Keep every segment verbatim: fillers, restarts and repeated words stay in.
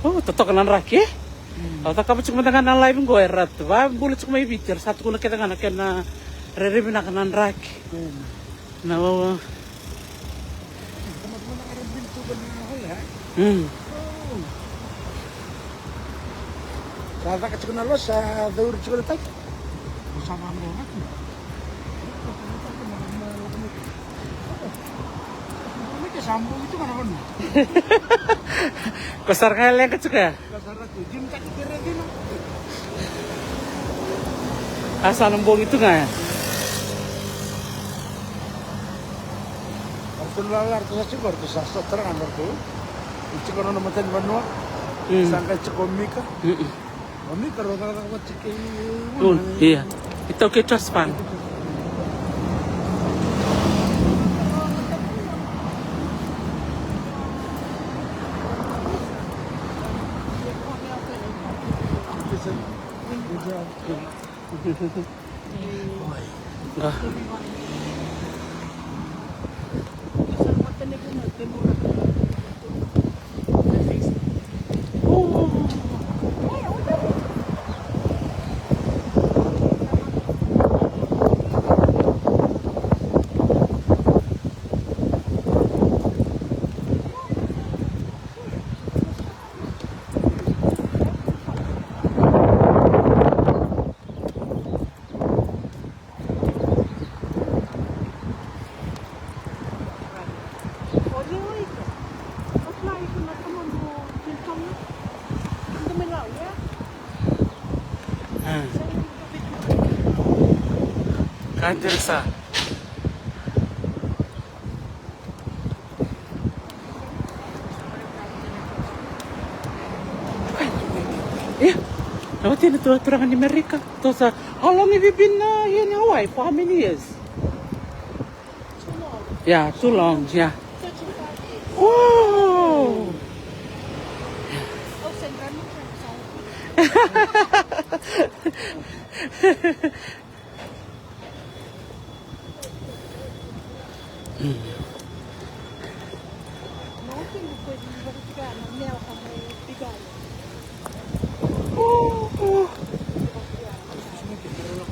O, totoka na draki, e? Au cakava tiko mada ga na live qo, era tu va bula tiko mai Viti, era sa tukuna kece ga na kena rairai vinaka na draki. Na wawa. Mm. Sa caka tiko na losa, sa cauri tiko na taki. Sa vaqo. Ko sara ga e leqa tiko ya. A sa na bogi tu ga ya. Ratou lala ratou sa tiko, ratou sa sota ga ratou. Tiko nona matani vanua. Mm. Sa qai tiko Mika. Mm-mm. O Mika rau cakacaka vata kei Una. Ia. Itou kei Trust Fund. Ga. Ka interesa. Ia, na wati na tua turaga ni Merika. Tosa, how long have you been uh, here in Hawaii? For how many years? Yeah, too long, yeah. Whoa!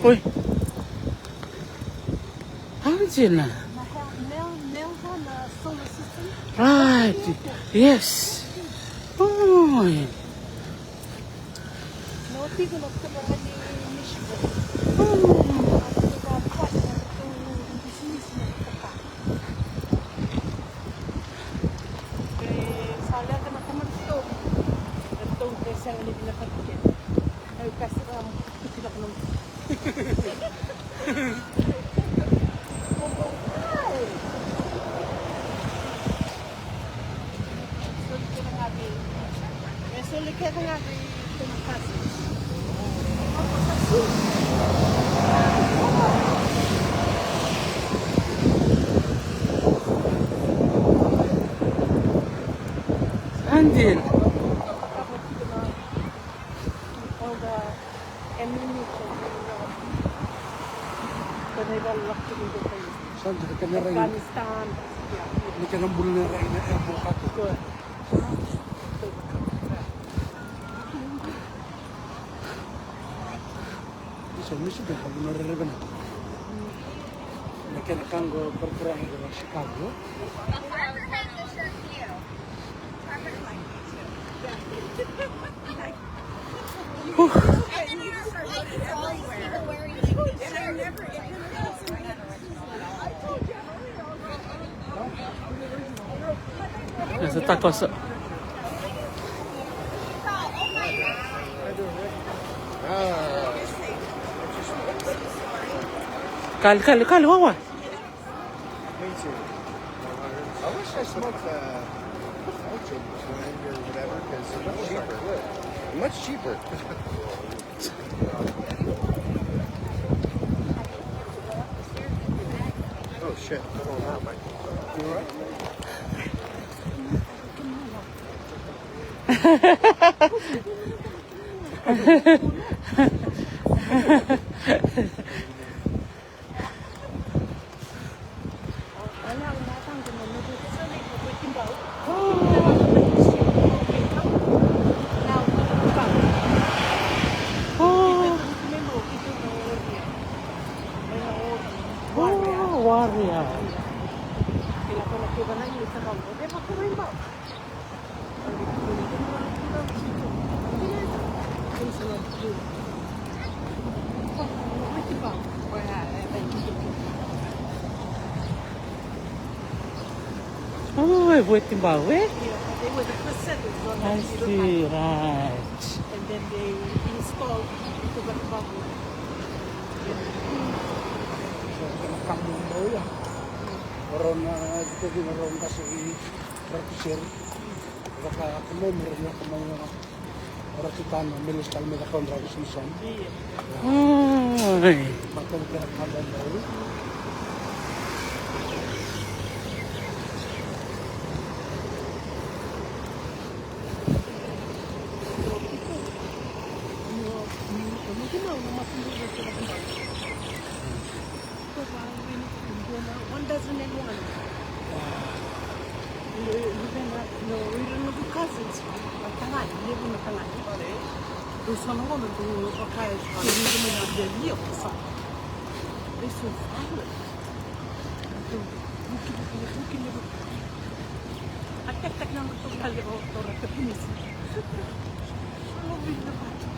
Oi. How did you know? Right. Yes. Oi. Andil. Sa dua na kena rai. Afghanistan. Ni kena bula na rai na airport. Good. Isa, misi beka na rerevena. Na kena ka qo, kurakuranga na Chicago. Essa tá coça. Kali, kali, kali, wawa. Me too. I wish I smoked uh, orchard blend or whatever because it's much cheaper. Much cheaper. Oh shit! You alright? Vuetibau, eh? Yeah, but they were the first settlers on that I little see, island. Right. And then they installed Tuvalu. Rau na, rau na qase i Ratuseri. Vaka kemau me rau na kemau. Ora tiko na Melissa tale me cakava drau Simpson. Oi. Matau kena kaba drau. One dozen and one. Wow. Even that, no, we don't know the cousins. Na tagane, levu na tagane. Dou sa na gona, dou vaka e, dou mai na deli o sa. They so violent. Dou vuki, vuki, vuki, vuki. A tektek na nodratou vale o, o rata pinisi. Alo vei na vatu.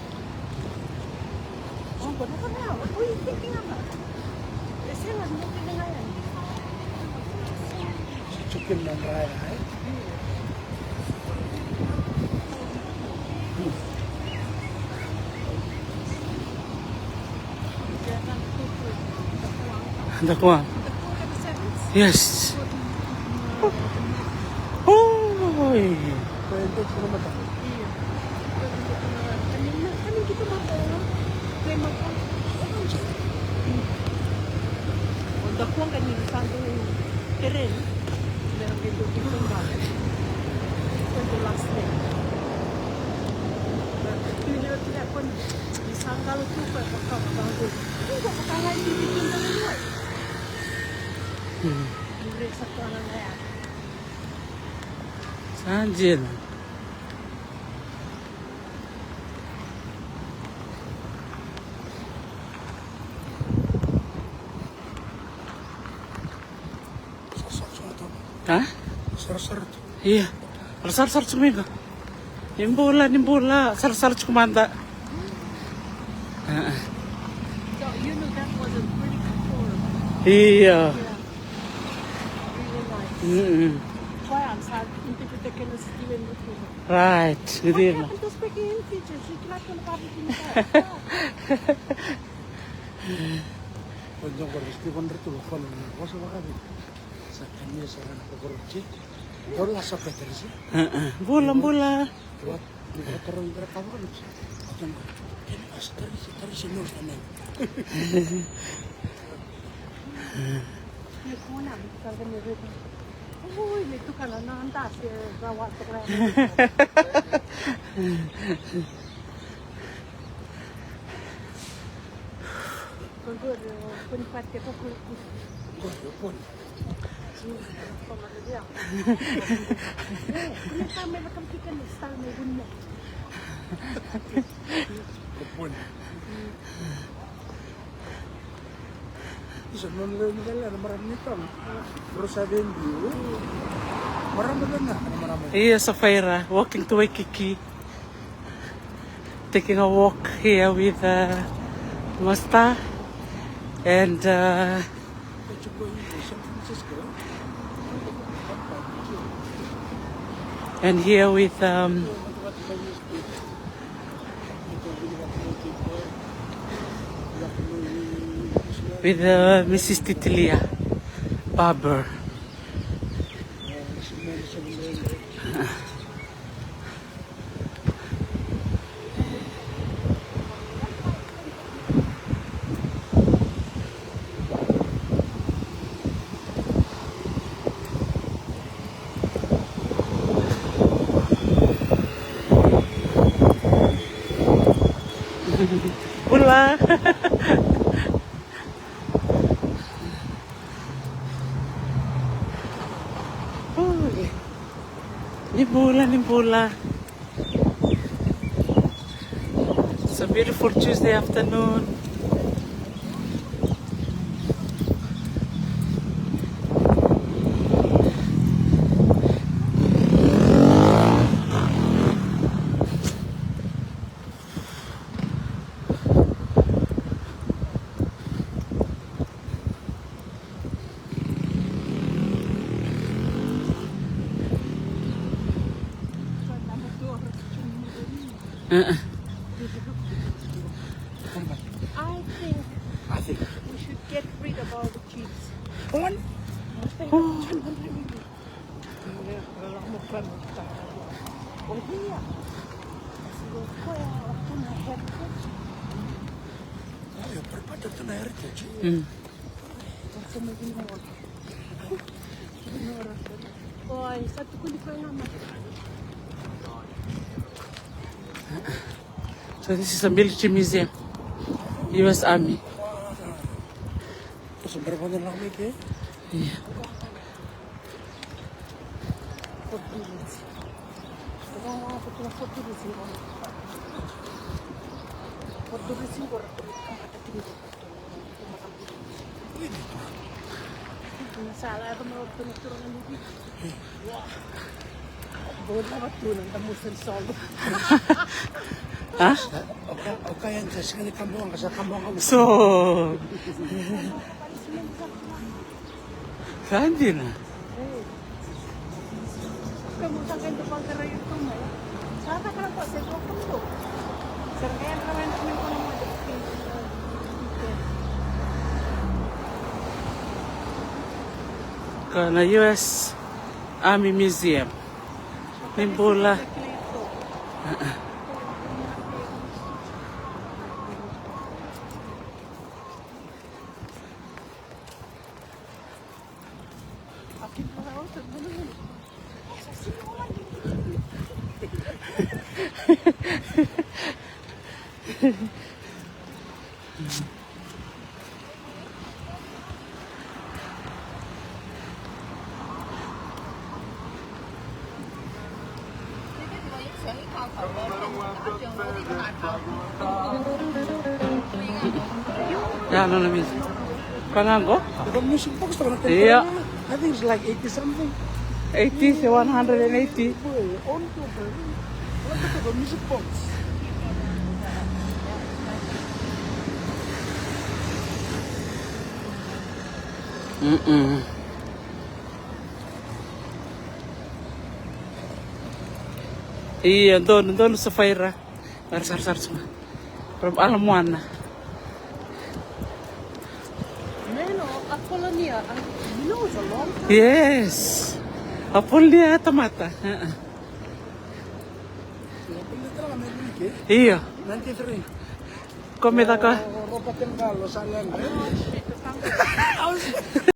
Dakuwa. Yes. Oi. Sa dina. A? Sarasara tu. Ia. Sarasara tiko mai qo. Ni bula, ni bula. Sarasara tiko mada. A, a. So, you know, that was a pretty good tour. Ia. Yeah. Really nice. Mm-mm. Why I'm sad, inte kita kena stilen betul. Right. What happened to speaking in Fiji? She cannot confirm it in the Ko dou qori Steven Ratu, ko fona na vosa vakaviti. Sa kania sara na kokoro jeti. Dou la sa petrisi. Bula, bula. Ni ko taro i dra kava kana sa. Kena sa tarisi, tarisi no sa nai. Ni ko na, ni ko na, ni ko na. Ui, ni tukana na anda se rawa tukana. Isa, nona lewe ni vale na marama ni taga. Rau sa veibiu. Marama vei na marama. Ia Safaira, walking to Waikiki. Taking a walk here with uh, Master and uh, and here with um, with uh, Missus Titilia Barber. Bula. Ui. Ni bula, ni bula. It's a beautiful Tuesday afternoon. Uh-uh. I think I think we should get rid of all the kids. One? Mm. So this is a military museum. U S Army. Yeah. Ha? So, sa dina. Ko na U S Army Museum. Ni bula. Ya, no, no, miss. Pangango? The music box, yeah. I think it's like eighty something. Eighty, one hundred and eighty. Boy, on to the, look at the music box. Mm-mm. Ia, donu, donu Safaira. Sara, sara, sara, sara. From Ala Moana. Mano, Apolonia, I know it's a long time. Yes. Apolonia tamata. Uh-uh. Io. Ninety-three. Ko me caka. Robert Ngalo, sa leqa.